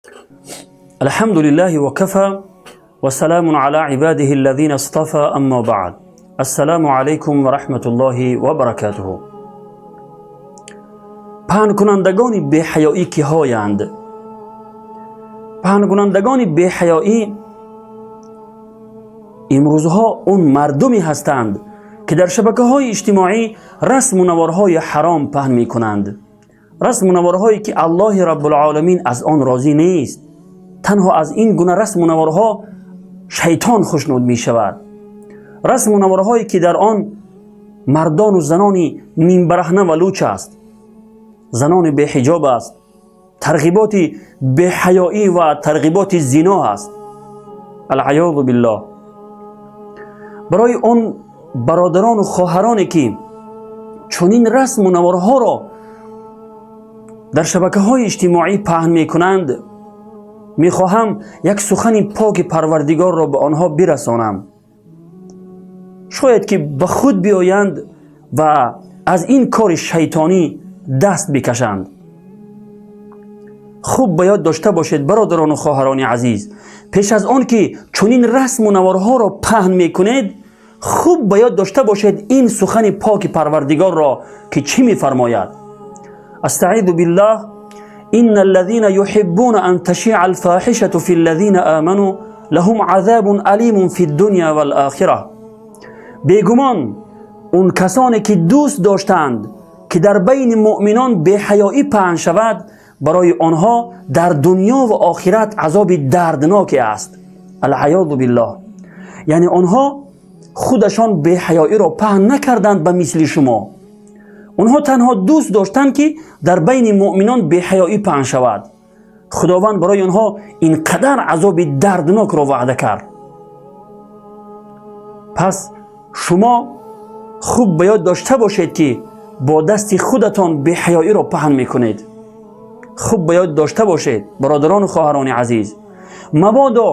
الحمد لله وكفى وسلام على عباده الذين اصطفى، أما بعد، السلام عليكم ورحمة الله وبركاته. Паҳнкунандагони беҳаёӣ киҳоянд? Паҳнкунандагони беҳаёӣ имрӯзҳо он мардуме ҳастанд, ки дар шабакаҳои иҷтимоӣ расму наворҳои ҳаром паҳн мекунанд, расму наворҳое ки Аллоҳи Раббулоламин аз он розӣ нест. Танҳо аз ин гуна расму наворҳо шайтон хушнуд мешавад, расму наворҳое ки дар он мардону занони нимбараҳна ва луч аст, занони беҳиҷоб аст, тарғиботи беҳаёӣ ва тарғиботи зино аст. Алъаёзу биллоҳ. Барои он бародарону хоҳароне ки чунин расму наворҳоро дар шабакаҳои иҷтимоӣ паҳн мекунанд, мехоҳам як сухани поки Парвардигорро ба онҳо бирасонам. Шояд ки ба худ биёянд ва аз ин кори шайтонӣ даст бикашанд. Хуб ба ёд дошта бошед, бародарону хоҳарони азиз, пеш аз он ки чунин расму наворҳоро паҳн мекунед, хуб ба ёд дошта бошед ин сухани поки Парвардигорро, ки чӣ мефармояд. أستعيذ بالله: إن الذين يحبون أن تشيع الفاحشة في الذين آمنوا لهم عذاب أليم في الدنيا والآخرة. Бегумон, он касоне ки дӯст доштанд, ки дар байни муъминон беҳаёӣ паҳн шавад, барои онҳо дар дунё ва охират азоби дардноке аст. العياذ بالله. Яъне онҳо худашон беҳаёиро паҳн накарданд ба мисли шумо. Онҳо танҳо дӯст доштанд, ки дар байни муъминон беҳаёӣ паҳн шавад. Худованд барои онҳо ин қадар азоби дарднокро ваъда кард. Пас шумо хуб ба ёд дошта бошед, ки бо дасти худатон беҳаёиро паҳн мекунед. Хуб ба ёд дошта бошед, бародарону хоҳарони азиз, мабодо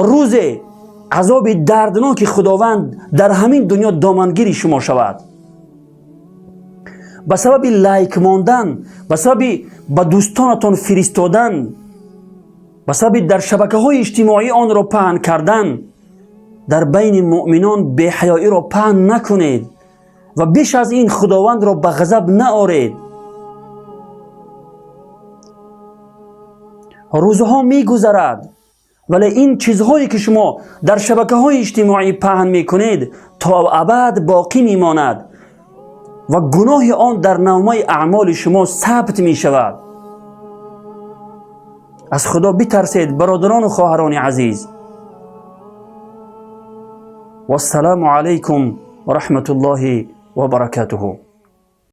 рӯзе азоби дардноки Худованд дар ҳамин дунё домангири шумо шавад ба сабаби лайк мондан, ба сабаби ба дӯстонатон фиристодан, ба сабаби дар шабакаҳои иҷтимоӣ онро паҳн кардан. Дар байни муъминон беҳаёиро паҳн накунед ва беш аз ин Худовандро ба ғазаб наоред. Рӯзҳо мегузарад, вале ин чизҳое ки шумо дар шабакаҳои иҷтимоӣ паҳн мекунед, то абад боқӣ мемонад ва гуноҳи он дар номаи аъмоли шумо сабт мешавад. Аз Худо битарсед, бародарону хоҳарони азиз. Вассалому алайкум ва раҳматуллоҳи ва баракатуҳу.